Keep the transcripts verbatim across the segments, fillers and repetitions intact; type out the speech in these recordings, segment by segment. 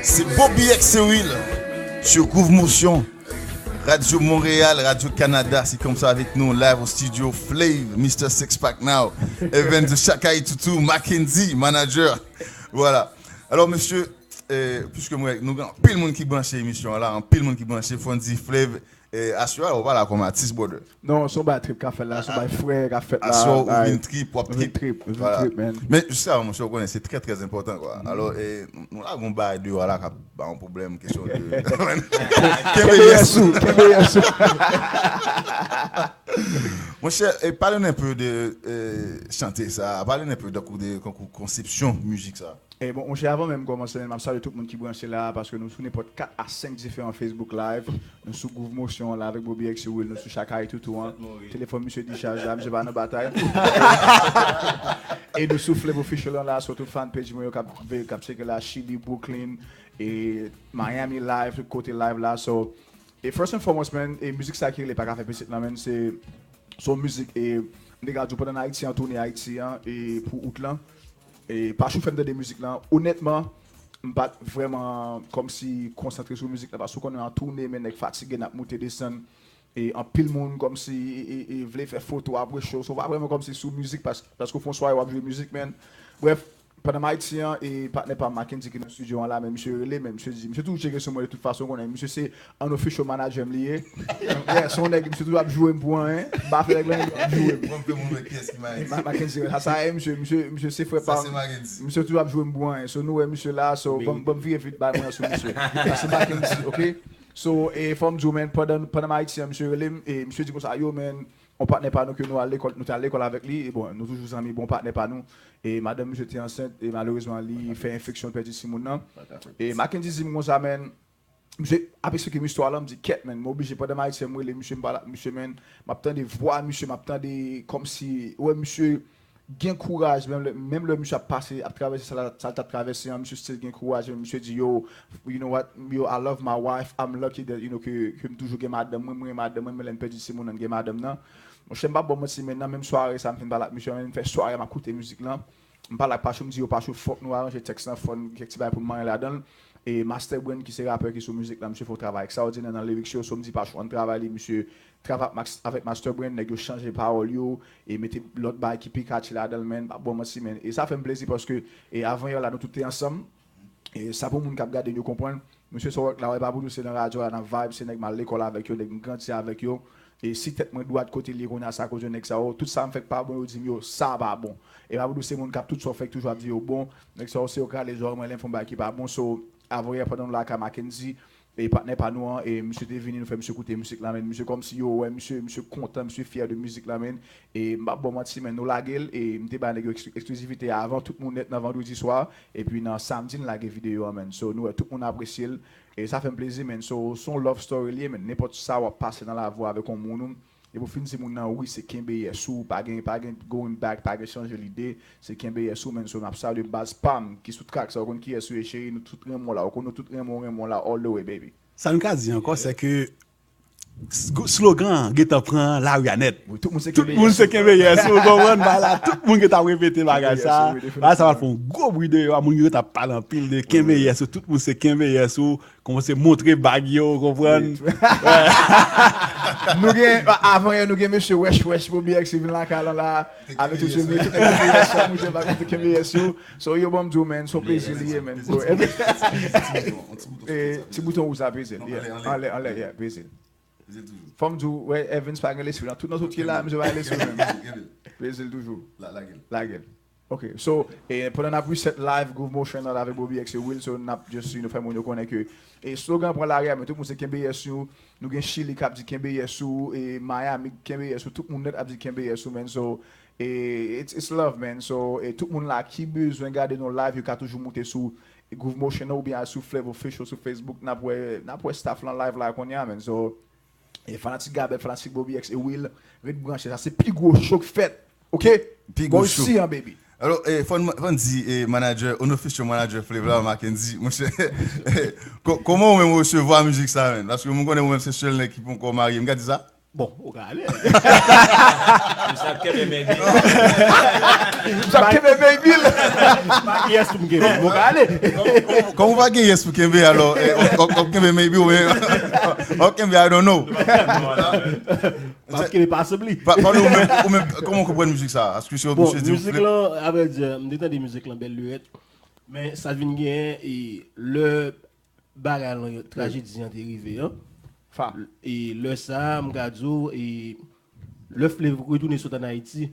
C'est Bobby X et Will sur Groove Motion, Radio Montréal, Radio Canada, c'est comme ça avec nous, live au studio, Flav, Mister Six Pack Now, Evans, Shaka Itutu, Mackendy, manager. Voilà. Alors, monsieur, euh, puisque moi, nous avons pile monde qui branche l'émission là, un pile monde qui branche, Fondy, Flav, euh, aswè, ou pa la comme artiste, brother. Non, se yon bagay trip k ap fèt la, se yon bagay fre k ap fèt la. Aswè, ou vin trip, w ap trip. Vin trip, vin trip, man. Men, jiskavan, monchè, ou konnen, se trè, trè enpòtan, kwa. Alò, eh, nou, nou lage yon bagay deyò la k ap ba yon pwoblèm, kesyon de. Kenbe yès ou, kenbe yès ou. Monchè, eh, pale nou enpe de, eh, chante sa, pale nou enpe de, de, de konsepsyon mizik sa. E bon, monchè, avan menm kòmanse, m ap salye tout moun ki branche la, paske nou sou nenpòt kat a senk diferan Facebook Live. Nou sou Groove Motion an la avèk Bobby X et Will, nou sou Shaka Itutu an. Telefòn misye dichaj la, misye pa nan batay. E nou sou Flav Official an la, sou tout fan page mwen yo k ap ve-, k ap tcheke la, Chili, Brooklyn, e Miami live, tout kote live la. So, e first and foremost, man, e mizik sa ki rele Pa Ka Fè Pitit lan, man, se, se yon mizik, e m te ka di w pandan n Ayiti an, toune Ayiti an, e pou out lan. E Pachou fè m tande mizik lan. Onètman, m pa t vrèman kòmsi konsantre sou mizik lan, paske w konnen an toune, men nèg fatige, n ap moute desann. E anpil moun kòmsi e, e, e vle fè foto apre show. So, w pa vrèman kòmsi sou mizik pas-, paske w fè yon sware, w ap jwe mizik, men. Brèf, pandan m Ayiti an, e patnè pa m, Mackendy, ki nan estidyo an la, men misye rele, men misye di, misye toujou tcheke sou mwen de tout fason, w konnen, misye se unofficial manager m li ye. Yeah, se yon nèg, misye toujou ap joure m pou anyen. M pa fè nèg lan, li ap joure m. Bon, bon, bon, kiyès ki Mackendy? Ma-, Mackendy, sa, sa, e, misye, misye, misye se frè pa m. Sa se Mackendy. Misye toujou ap joure m pou anyen. So, nou wè misye la, so, ban m, ban m vire vit, bay mwen sou misye. Sa se Mackendy, ok? So, e fò m di w, men, pandan, pandan m Ayiti an, misye rele m, e misye di konsa, yo, men, yon patnè pa nou ke nou al lekòl, nou te al lekòl avèk li, e bon, nou toujou zanmi, bon patnè pa nou. E madanm misye te ansent, e malerezman, li fè enfeksyon, l pèdi timoun nan. E Mackendy di m konsa, men, misye ap eksplike m istwa la, m di, kèt, men, m oblije, pandan m Ayiti an, m rele misye, m pale ak misye, men, m ap tande vwa misye, m ap tande kòmsi, wè, misye gen kouraj, menm lè, menm lè misye ap pase, ap travèse sa l, sa l t ap travèse an, misye still gen kouraj, men misye di, yo, you know what, yo, I love my wife, I'm lucky that, you know, ke, ke m toujou gen madanm mwen, mwen gen madanm mwen, men lè n pèdi timoun nan, n gen madanm nan. Monchè, m p ap ba w manti, men nan menm sware sa, m fin pale ak misye, men m fè sware a, m ap koute mizik lan. M pale ak Pachou, m di, yo, Pachou, fòk nou aranje tèks lan, fò n gen kèk ti bagay pou n manyen ladan l. E Master Brand, ki se rapè ki sou mizik lan, misye fè yon travay ekstraòdinè nan lyrics yo, so m di Pachou, ann travay li, misye travay ak Max-, avèk Master Brand, nèg yo chanje pawòl yo, e mete lòt bagay ki pi catchy ladan l, men, m p ap ba w manti, men. E sa fè m plezi paske, e avan yè la, nou tout te ansanm. E sa pou moun k ap gade n yo konprann. Mesye Sorok la, e pa pou nou se nan radyo a, nan vibe, se nèg m al lekòl avèk yo, nèg m grandi avèk yo. E si tèt mwen dwat kote l ye kounye a, se akoz de nèg sa yo. Tout sa m fè k pa bon, yo di m yo, sa pa bon. E pa pou nou se moun k ap tout sa w fè k toujou ap di yo bon. Nèg sa yo se yo k rale zòrèy mwen lè m fè yon bagay ki pa bon. So, avan yè pandan nou lakay Mackendy, e patnè pa nou an, e misye te vini, nou fè misye koute mizik la, men misye kòmsi yo wè misye, misye kontan, misye fyè de mizik la, men. E m p ap ba w manti, men nou lage l, e m te bay nèg yo eks-, eksklizivite a avan tout moun nèt nan vandredi swa, epi nan samdi n lage videyo an, men. So, nou wè tout moun apresye l, e sa fè m plezi, men. So, se yon love story li ye, men. Nenpòt sa w ap pase nan lavi w avèk yon moun, ou, epi w fin di moun nan, wi, se kenbe yès ou, pa gen, pa gen going back, pa gen chanje lide, se kenbe yès ou, men. So, n ap salye baz pa m ki sou track sa, ou konn kiyès ou ye, cheri, nou tout renmen w la, ou konn nou tout renmen w, renmen w la, all the way, baby. Sa nou ka di ankò, se ke s-, slogan an gentan pran lari a nèt. Wi, tout moun se kenbe yès ou. Tout moun se kenbe yès ou, ou konprann? Bagay la, tout moun gentan ap repete bagay sa. Kenbe yès ou, wi, definitivman. Bagay sa va fè yon gwo bri deyò a, moun yo gentan ap pale anpil de kenbe yès ou, tout moun se kenbe yès ou, kòmanse montre bag yo, ou konprann? Wi. Nou gen, avan yè, nou gen mesye Wesh Wesh, Bobby X, ki vin lakay lan la, avèk tout se moun, tout kenbe yès ou, moun yo pa konn kenbe yès ou. So, yo, ban m di w, man, se yon plezi li ye, man. Ti bouton wouj la, peze l. Anlè, anlè, yeah, peze l. Fò m di w, wè, Evans pa gen lespri nan tout, nan tout ki la, misye pa gen lespri menm. Peze l toujou. Lage l. Ok, so, e, pandan n ap reset live Groove Motion nan avèk Bobby X et Will, so, n ap just, you know, fè moun yo konnen ke, e, slogan pran lari a, men tout moun se kenbe yès ou, nou gen Chili k ap di kenbe yès ou, e, Miami kenbe yès ou, tout moun nèt ap di kenbe yès ou, man, so, e, it's, it's love, man, so, e, tout moun la ki bezwen gade nou live, yo ka toujou moute sou Groove Motion nan oubyen al sou Flav Official sou Facebook, n ap wè, n ap wè staff lan live la kounye a, man. So, e fanatik Gabèt, fanatik Bobby X et Will, ret branche. Sa se pi gwo show k fèt. Ok? Pi gwo show. Bon, isi an, baby. Alò, e, fò n, fò n di, e, manager, unofficial manager Flav la, Mackendy, monchè, ko-, kòman ou menm ou resevwa mizik sa, man? Paske mwen konnen ou menm se sèl nèg ki poko marye. M ka di sa? Bon, ou ka ale. Misye ap kenbe men li. Misye ap kenbe men li. Pa gen yès pou m kenbe. Bon, ou ka ale. Kòm ou pa gen yès pou kenbe, alò, eh, w ap kenbe maybe ou w ap kenbe I don't know. M ap kenbe possibly. Pale ou menm, ou menm, kòman w konprann mizik sa? Èske se yon bon, mizik lan, avrèdi, m te tande mizik lan bèl lirèt. Men sa vin genyen, e lè bagay lan, trajedi an te rive an. E lè sa, m ka di w, e lè Flave retounen sot ann Ayiti,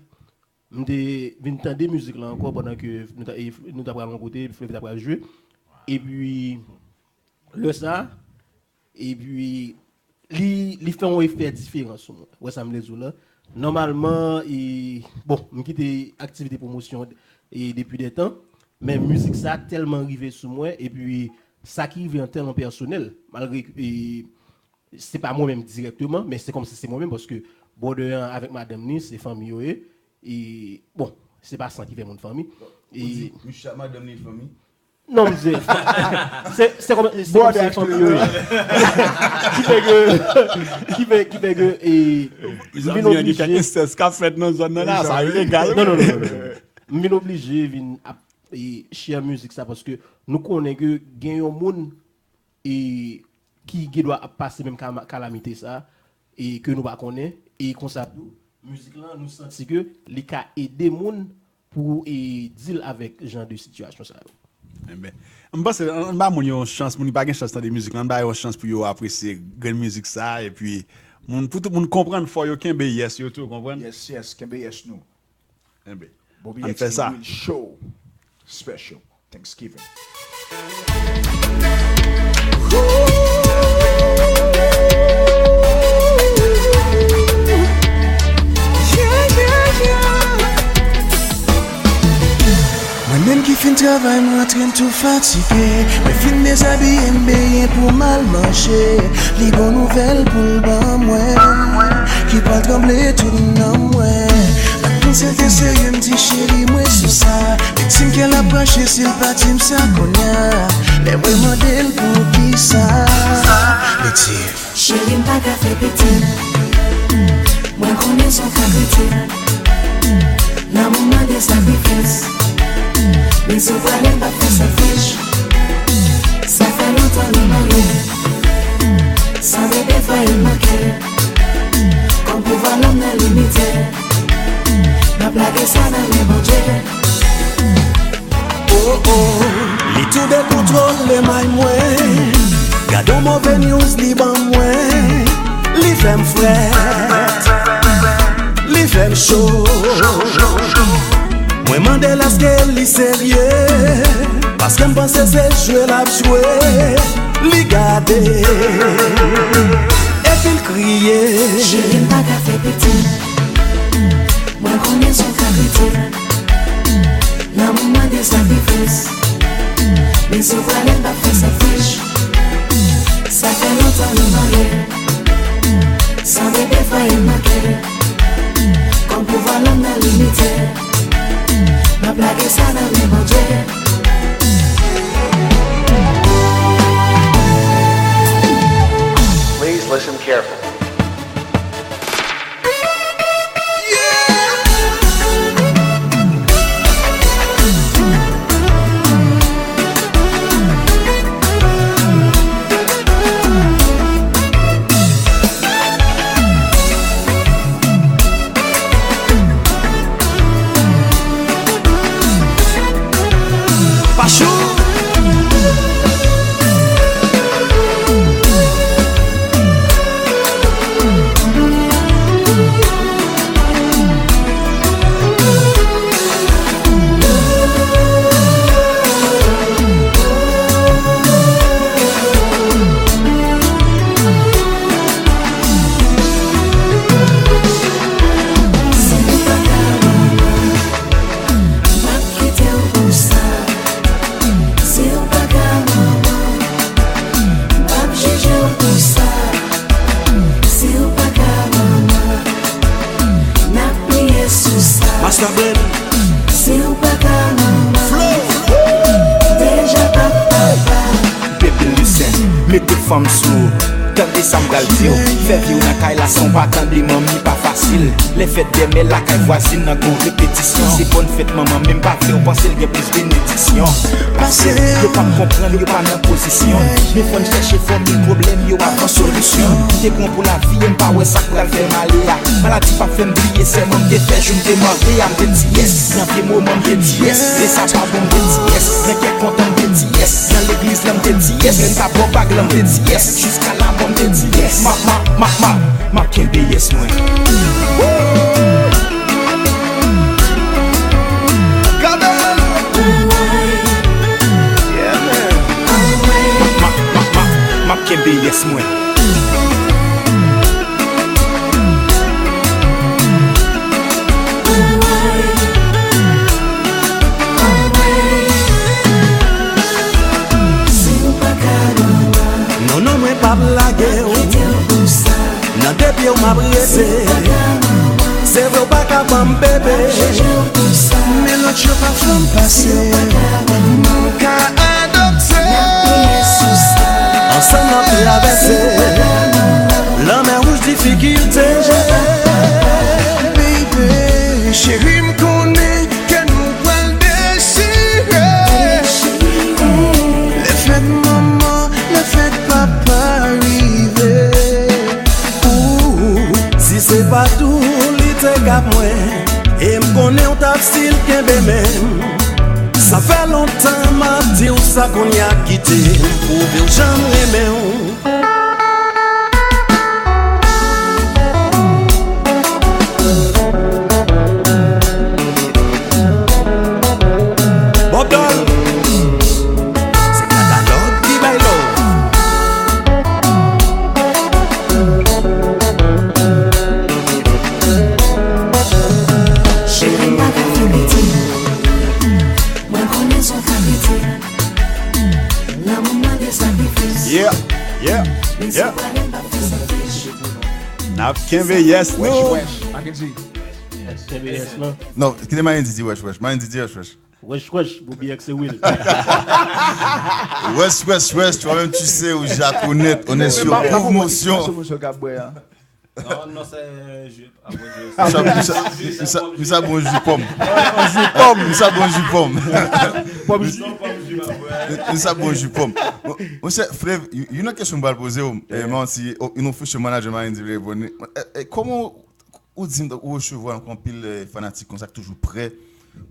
m te vin tande mizik lan ankò pandan ke nou ta, e nou ta pral yon kote, Flave ta pral jwe. Epi, lè sa, epi, li, li fè yon efè diferan sou mwen. Ou wè sa m vle di w la? Nòmalman, e, bon, m kite aktivite pwomosyon, e, depi de tan, men mizik sa tèlman rive sou mwen, epi sa ki rive an tèlman pèsonèl, malgre, e, se pa mwen menm dirèkteman, men se kòmsi se mwen menm, paske brother an avèk madanm li, se fanmi yo ye. E, bon, se pa san ki fè moun fanmi. Ou di, misye ak madanm li fanmi? Non, m di, se, se kòm, se kòmsi se fanmi yo ye. Ki fè ke, ki fè, ki fè ke, e, m vin oblije. Gen kèk ensès k ap fèt nan zòn nan la, sa ilegal. Non, non, non, non, non. M vin oblije vin ap, e, share mizik sa, paske nou konnen ke gen yon moun e ki gendwa ap pase menm kama-, kalamite sa, e ke nou pa konnen, e konsa tou, mizik lan, nou santi ke li ka ede moun pou, e, deal avèk jan de sitiyasyon sa yo. Enben, m panse, ann ba moun yo yon chans, moun ki pa gen chans tande mizik lan, ann ba yo yon chans pou yo apresye grenn mizik sa, epi moun, pou tout moun konprann, fò yo kenbe yès yo tou, konprann? Yes, yes, kenbe yès nou. Enben, ann fè sa. Bobby X T Will Show Special Thanksgiving. Mwen menm ki fin travay, m rantre, m tou fatige. Mwen fin dezabiye, m benyen pou m al manje. Li gon nouvèl pou l ban mwen, ki pral tranble tout nan mwen. Anpil sèten serye, m di cheri mwen sou sa. Viktim kè l ap rache si l pa di m sa kounye a. Lè mwen mande l poukisa, li di, cheri, m pa ka fè pitit. Mwen konnen s on ka kritik. Lanmou mande sakrifis. Men si w prale, m p ap fè selfish. Sa fè lontan nou marye. Sanble defwa yo manke. Kòm pouvwa lòm nan limite. M ap lage sa nan men Bondye. Oh, oh, li tou dekontwole may mwen. Gade yon move news li ban mwen. Li fè m frèt. Li fè m cho. Mwen mande l èske li serye. Paske m panse se jwe l ap jwe. Li gade. Epi l kriye. Cheri, m pa ka fè pitit. Mwen konnen s on ka kritik. Lanmou mande sakrifis. Men si w prale, m p ap fè selfish. Sa fè lontan nou marye. Sanble defwa yo manke. Kòm pouvwa lòm nan limite. M ap lage sa nan men Bondye. Please listen carefully. Si w pa ka manman, m p ap kite w pou sa. Si w pa ka manman, m p ap jije w pou sa. Si w pa ka manman, n ap priye sou sa. Master Blend. Si w pa ka manman, Flo. Deja p ap papa. Baby listen, mete fanm sou. Tande sa m pral di w, fè vi w nan kay la san w pa tande manmi pa fasil. Lè fèt dèmen lakay vwazin nan gon repetisyon. Se bòn fèt manman men m pa vle w panse l gen plis benediksyon. Pase, yo p ap konprann, yo pa nan pozisyon. Men fò n chèche fòmil pwoblèm yo avan solisyon. M te pran pou lavi e m pa wè sa k pral fè m ale a. Maladi p ap fè m bliye sèman m te fè jou m te mande a. M te di yes, nan vye moman m te di yes. Lè sa pa bon m te di yes, nan kè kontan m te di yes. Nan legliz la m te di yes, lè n ta ba w bag la m te di yes. Jiska la mò m te di yes. M ap, m ap, m ap, m ap, m ap kenbe yes mwen. M ap, m ap, m ap, m ap kenbe yes mwen. Non, non, mwen p ap lage w. Nan de pye w m ap rete. Se vre w pa ka ban m bebe. Men lòt yo pa fè m pase. M ka adopte. Ansanm n ap travèse lanmè wouj difikilte. Baby, cheri, m konnen kè nou pral dechire. Lè fèt manman, lè fèt papa rive. Ooh, si se pa t ou, li te k ap mwen. E m konnen w t ap still kenbe men m. Sa fè lontan m ap di w sa, kounye a kite m pwouve w jan m renmen w. Bob Doll, se katalòg ki bay love. Cheri, m pa ka fè piti. Mwen konnen sa w ka piti. Lanmou mande sakrifis. Yeah, yeah, yeah. N ap kenbe yes nou. Wesh, wesh. Makendy. Kenbe yes lan. Non, kite Makendy di wesh, wesh. Makendy di wesh, wesh. Wesh, wesh, Bobby X et Will. Wesh, wesh, wesh, toi-même tu sais, ou ja konèt, on est sur Pov Motion. Non, non, se jus. Misye, misye, misye, misye bon ji pòm. Misye bon ji pòm. Misye bon ji pòm. Bon, monchè, Flev, y-, youn nan kesyon m pral poze w, eh, men si, oh, yon future manager Makendy vle reponn li. Eh, eh, kòman ou di m ou resevwa anpil, eh, fanatik konsa k toujou prè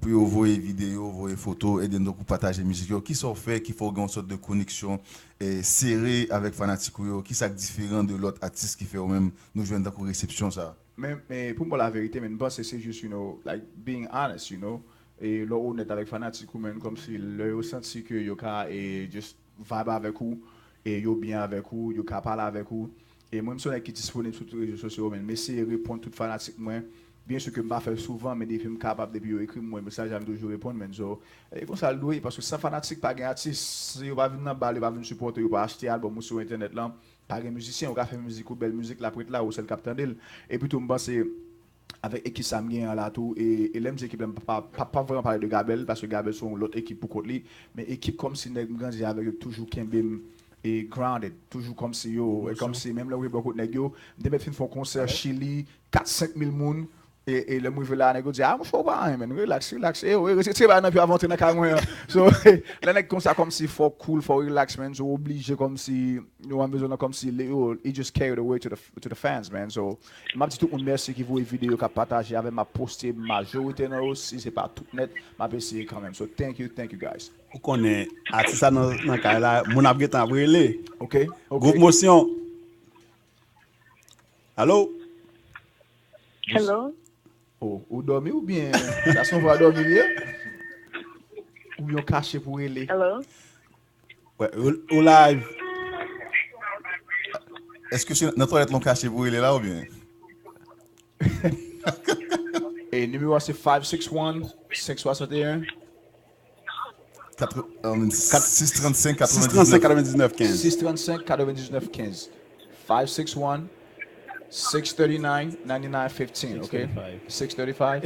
pou yo voye videyo, voye foto, ede n tankou pataje mizik yo? Kisa w fè ki fè w gen yon sòt de koneksyon, eh, sere avèk fanatik ou yo? Kisa k diferan de lòt atis ki fè ou menm nou jwenn tankou resepsyon sa? Men, men pou m ba w laverite, men m panse se jis, you know, like, being honest, you know. E lè w onèt avèk fanatik ou, men kòmsi lè yo santi ke yo ka, e, just vibe avèk ou, e yo byen avèk ou, yo ka pale avèk ou. E mwen, m se yon nèg ki disponib sou tout rezo sosyo yo, men m eseye reponn tout fanatik mwen. Byen si ke m pa fè l souvan, men depi m kapab, depi yo ekri m, mwen, mesaj la, m toujou reponn, men so, e konsa l dwe ye, paske san fanatik pa gen atis. Si yo pa vin nan bal, yo pa vin sipòte, yo pa achte albòm ou sou entènèt lan, pa gen mizisyen, ou ka fè mizik ou, bèl mizik la p ret la, ou sèl k ap tande l. Epi tou, m panse, avèk ekip sa m genyen an la tou, e, e lè m di ekip la, m pa, pa, pa, pa vrèman pale de Gabel, paske Gabel se yon lòt ekip pou kont li, men ekip kòmsi nèg m grandi avèk yo toujou kenbe m, e, grounded, toujou kòmsi yo, kòmsi menm lè w rive bò kot nèg yo, m te mèt fin fè yon konsè Chili, kat senk mil moun, e, e lè m rive la, nèg yo di, "Ah, monchè, ou pa anyen, man, relax, relax, e, e, retire bagay nan pye w avan w antre nan kay mwen an." So, lè nèg konsa, kòmsi fò w cool, fò w relax, man, so w oblije kòmsi, yo an bezwen nan kòmsi, yo, it just carry the weight to the, to the fans, man. So, m ap di tout moun mèsi ki voye videyo, k ap pataje avè m, m ap poste majorite nan yo, si se pa tout nèt, m ap eseye kanmenm. So, thank you, thank you, guys. Ou konnen, atis sa nan, nan kay la, moun ap gentan ap rele. Ok, ok. Gwoup Motion. Alo? Hello? Oh, ou dòmi oubyen sa se yon vwa dòmi li ye? Oubyen w kache pou rele? Hello? Wè, ou, ou live. Èske se nan twalèt lan w kache pou rele la oubyen? E nimewo a se five six one, cinq soixante et un. Quatre, euh, six trente-cinq, quatre-vingt-dix-neuf. Six trente-cinq, quatre-vingt-dix-neuf, quinze. Six trente-cinq, quatre-vingt-dix-neuf, quinze. Five six one, six thirty-nine, ninety-nine fifteen, ok? Six thirty-five.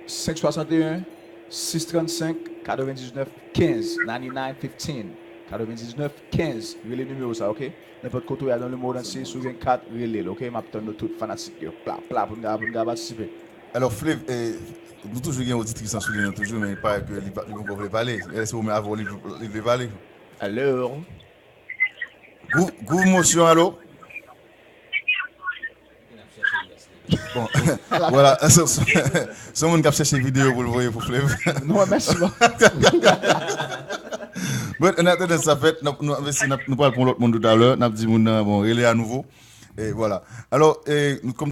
Cinq soixante et un, six trente-cinq, quatre-vingt-dix-neuf, quinze, ninety-nine fifteen. Katrevendiznèf kenz, rele nimewo sa, oke? Nenpòt kote w ye nan lemonn antye, sou vennkat, rele l, oke? M ap tann nou tout, fanatik yo. Pla, pla, pou n ka, pou n ka patisipe. Alò, Flev, eh, nou toujou gen oditris an sou liy nan toujou, men li parèt ke li pa- li poko vle pale. Èske ou menm avè w li, li vle pale? Alò? Gou- Gouv Mosyon, alò? Bon, vwala, se se- se yon moun k ap chèche videyo pou l voye pou Flev. Non, mèsi. Bon, an atandan sa fèt, nou, nou, nou, nou pral pran lòt moun toutalè, n ap di moun nan, bon, rele a nouvo. E vwala. Alò, e, nou, kòm